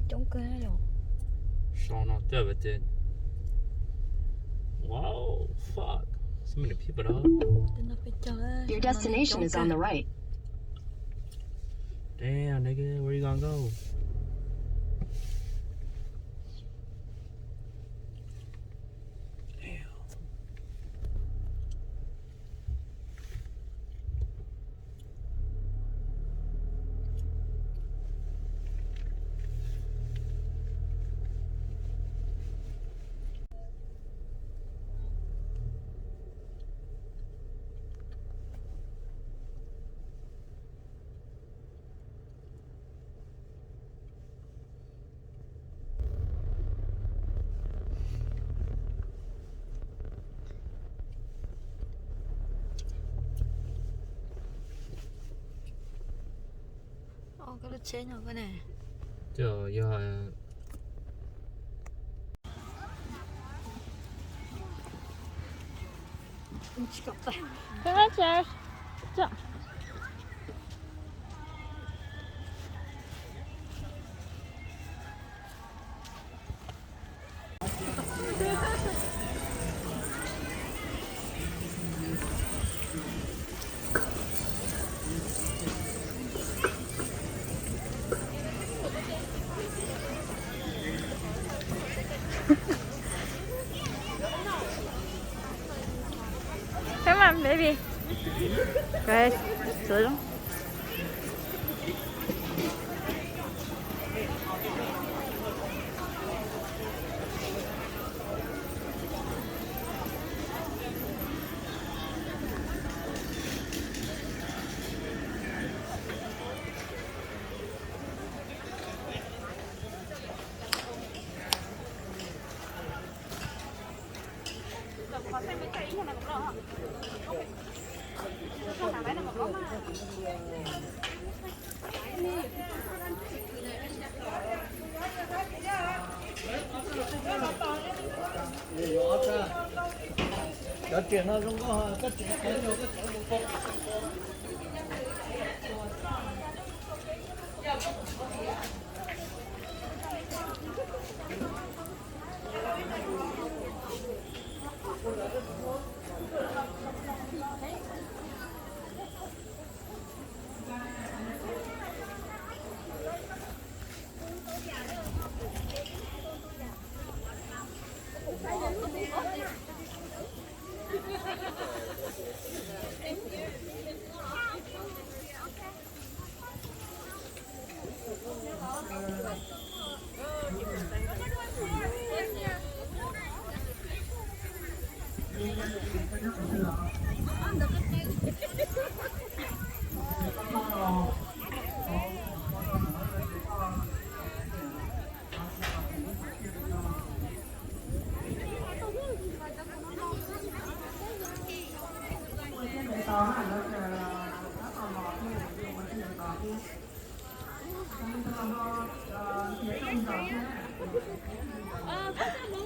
Coob kawg yom. Sau no twb ces. Wow, fuck. So many people, dog. Your destination is on the right. Damn, nigga, where you gonna go? Damn. Koj lub tsheb no koj ne. Cov yog Come on, baby. Guys, sửa lắm.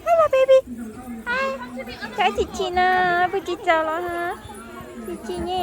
Hello, baby. Hi. Cov tsis tsis na, pw tsis txaus los ha. Tsis tsis ne.